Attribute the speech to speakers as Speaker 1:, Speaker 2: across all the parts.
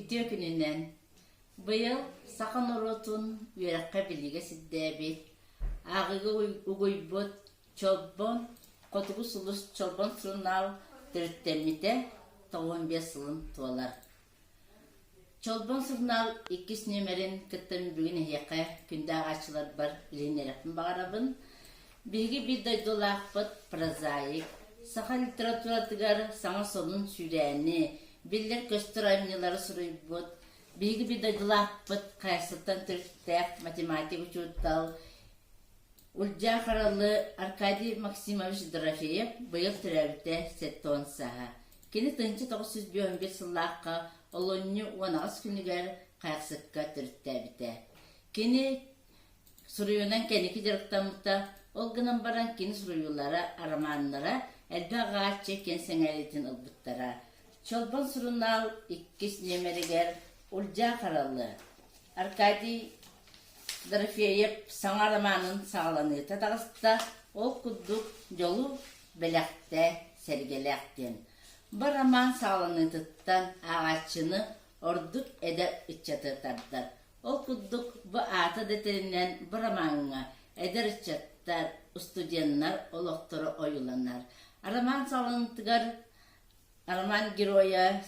Speaker 1: Үтүө күнүнэн! Быйыл саха норуотун үөрэххэ-билиигэ сирдээбит, ааҕыыга угуйбут Чолбон Хотугу сулус Чолбон сурунаал төрүттэммитэ 95 сылын туолар. Чолбон сурунаал иккис нүөмэрин кытта мин бүгүн эһиэхэ күндү ааҕааччыларбар билиһиннэриэхпин баҕарабын. Биһиги биир дойдулаахпыт прозаик, саха литературатыгар саҥа сонун сүүрээни, биллэр-көстөр айымньылары суруйбут, биһиги биир дойдулаахпыт Хайахсыттан төрүттээх математик учуутал Ульдьаа Харалы Аркадий Максимович Дорофеев быйыл төрөөбүтэ 70 сааһа. Кини 1951 сыллаахха олунньу 18 күнүгэр Хайахсыкка төрүттээбитэ. Кини суруйуунан кэнники дьарыктаммыта, ол гынан баран кини суруйуулара, арамааннара элбэх ааҕааччы киэн сэҥээриитин ылбыттара. Чолбон сурунаал иккис нүөмэригэр Ульдьаа Харалы Аркадий Дорофеев саҥа романын саҕаланыыта таҕыста, ол курдук «Дьолу бэлэхтээ, сэргэлээх» диэн. Бу роман саҕаланыытыттан ааҕааччыны ордук эдэр ыччаты тардар. Ол курдук бу аата да этэринэн бу ромаҥҥа эдэр ыччаттар, студеннар олохторо ойууланар. Роман саҕаланыытыгар роман геройа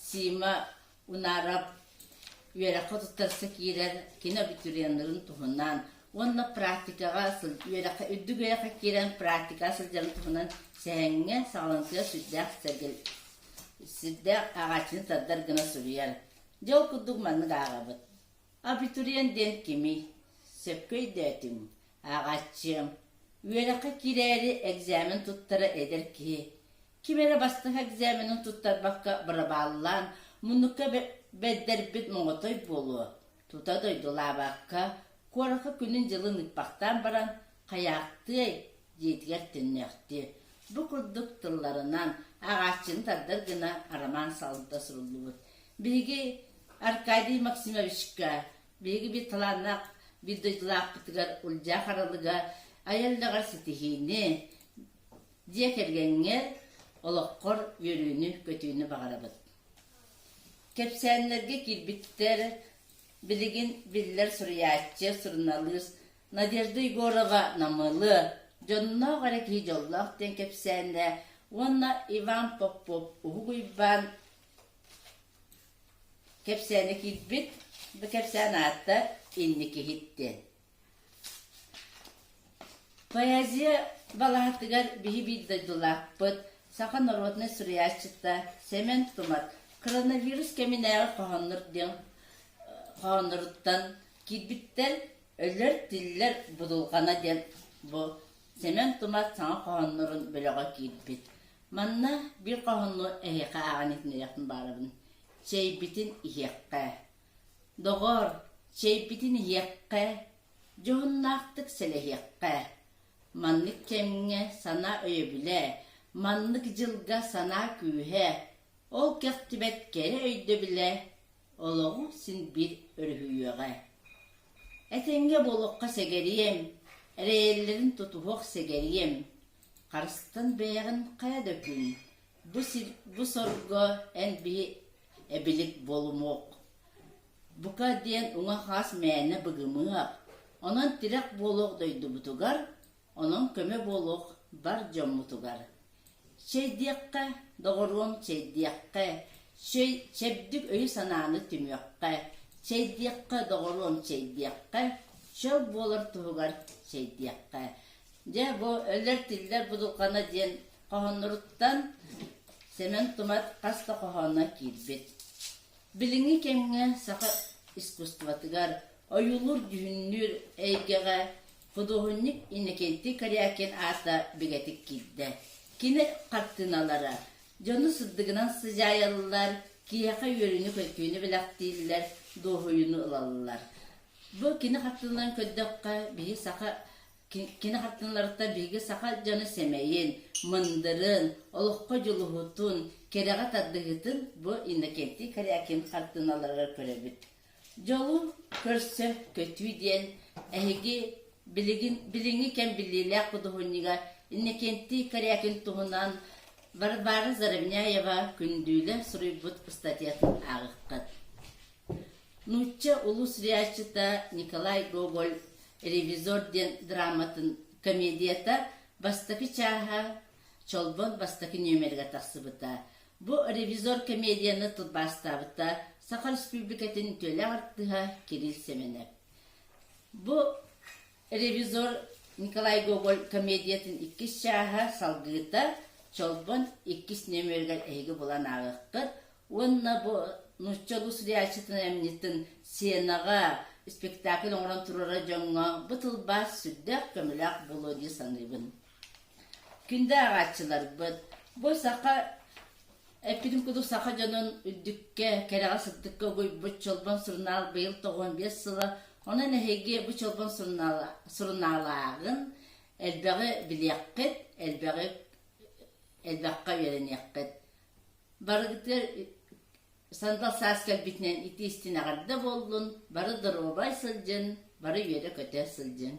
Speaker 1: Сима Унаарап үөрэххэ туттарса киирэр кини абитуриеннарын туһунан уонна практикаҕа үөрэххэ үрдүк үөрэххэ киирэн практикаҕа сылдьарын туһунан сэһэҥҥэ саҕаланыытыгар сүрдээх сүрдээх ааҕааччыны тардар гына суруйар. Дьэ ол курдук маннык ааҕабыт. Абитуриент диэн кимий? Сөпкө өйдөөтүҥ, ааҕааччыам. Үөрэххэ киирээри экзамен туттара эдэр киһи Ким эрэ бастакы экзаменын туттарбакка бырабааллаан, муннукка бэрдэрбит моҥотой буолуо, тута дойдулаабакка, куоракка күнүн-дьылын ыыппахтаан баран, хайаахтыай, дьиэтигэр төннөөхтүө. Бу курдук тылларынан ааҕааччыны тардар гына арамаан салалта суруллубут. Биһиги Аркадий Максимовичка, биһиги биир талааннаах биир дойдулаахпытыгар Ульдьаа Харалыга айар үлэҕэр ситиһиини, Дьиэ кэргэҥҥэр, олоххор үөрүүнү-көтүүнү баҕарабыт. Кэпсээннэргэ киирбиттэр билигин биллэр суруйааччы, суруналыыс Надежда Егорова Намылы «Дьонноох эрэ киһи дьоллоох» диэн кэпсээнэ уонна Иван Попов Уһук Уйбаан кэпсээнэ киирбит. Бу кэпсээн аата «Инникиһит» диэн. Поэзия балаһатыгар биһи биир дойдулаахпыт, саха народнай суруйааччыта Сэмэн Тумат коронавирус кэминээҕи хоһооннор диэн хоһоонноруттан киирбиттэр «Өлөр-тиллэр будулҕана» диэн бу Сэмэн Тумат саҥа хоһооннорун бөлөҕө киирбит. Манна биир хоһоону эһиэхэ ааҕан иһитиннэриэхпин баҕарабын. Чэйбитин иһиэххэ. Доҕоор, чэйбитин иһиэххэ, дьоһуннаахтык сэлэһиэххэ. Маннык кэмҥэ санаа өйөбүлэ, маннык дьылга санаа күүһэ, ол кэхтибэт кэрэ өйдөбүлэ олоҕу син биир өрүһүйүөҕэ. Этэҥҥэ буолуохха сэгэриэм, эрэйэллэрин тутуһуох сэгэриэм, харыстан бэйэҕин хайа да күн, бу сир бу сорго эн биһи эбилик буолумуох. Бука диэн уҥа-хаас мээнэ быгымыах, онон тирэх буолуох дойдубутугар, онон көмө буолуох бар дьоммутугар. Чэйдиэххэ, доҕоруом, чэйдиэххэ, чэй чэбдик өйү-санааны түмүөххэ, чэйдиэххэ, доҕоруом, чэйдиэххэ, чөл буолар туһугар чэйдиэххэ. Дьэ, бу өлөр-тиллэр будулҕана диэн хоһоонноруттан Сэмэн Тумат хас да хоһооно киирбит. Билиҥҥи кэмҥэ саха искусствотыгар ойуулуур-дьүһүннүүр эйгэҕэ худуоһунньук Иннокентий Корякин аата бигэтик киирдэ. Кини хартыыналара дьону сырдыгынан сыдьаайаллар, киһиэхэ үөрүүнү-көтүүнү бэлэхтииллэр, дуоһуйууну ылаллар. Бу кини хартыыналарын көрдөххө, биһи саха Кини хартыыналарыттан биһиги саха дьоно сэмэйин, мындырын, олоххо дьулуһутун, кэрэҕэ тардыһыытын бу Иннокентий Корякин хартыыналарыгар көрөбүт. Дьолу көрсө көтүү диэн эһиги билигин билиҥҥи кэм биллиилээх худуоһунньуга Иннокентий Корякин туһунан Варвара Заровняева Күндүүлэ суруйбут ыстатыйатын ааҕыаххыт. Нуучча улуу суруйааччыта Николай Гоголь «Ревизор» диэн драматын комедията бастакы чааһа Чолбон бастакы нүөмэригэр тахсыбыта. Бу «Ревизор» комедияны тылбаастаабыта Саха Республикатын үтүөлээх артыыһа Кирилл Сэмэнэп. Бу Ревизор Николай Гоголь комедиятын иккис чааһа салгыыта Чолбон иккис нүөмэригэр эһиги булан ааҕыаххыт уонна бу нуучча улуу суруйааччытын айымньытын сценаҕа спектакль оҥорон туруорар дьоҥҥо бу тылбаас сүрдээх көмөлөөх буолуо дии саныыбын. Күндү ааҕааччыларбыт, бу саха Эппитим курдук саха дьонун үрдүккэ, кэрэҕэ сырдыкка угуйбут Чолбон сурунаал быйыл 95 сыла. Онон эһиги бу Чолбон сурунаалааҕын элбэҕи билиэххит, элбэҕи элбэххэ үөрэниэххит. Барыгытыгар сандал саас кэлбитинэн итии-истиҥ эҕэрдэ буоллун, бары доруобай сылдьын, бары үөрэ-көтө сылдьыҥ.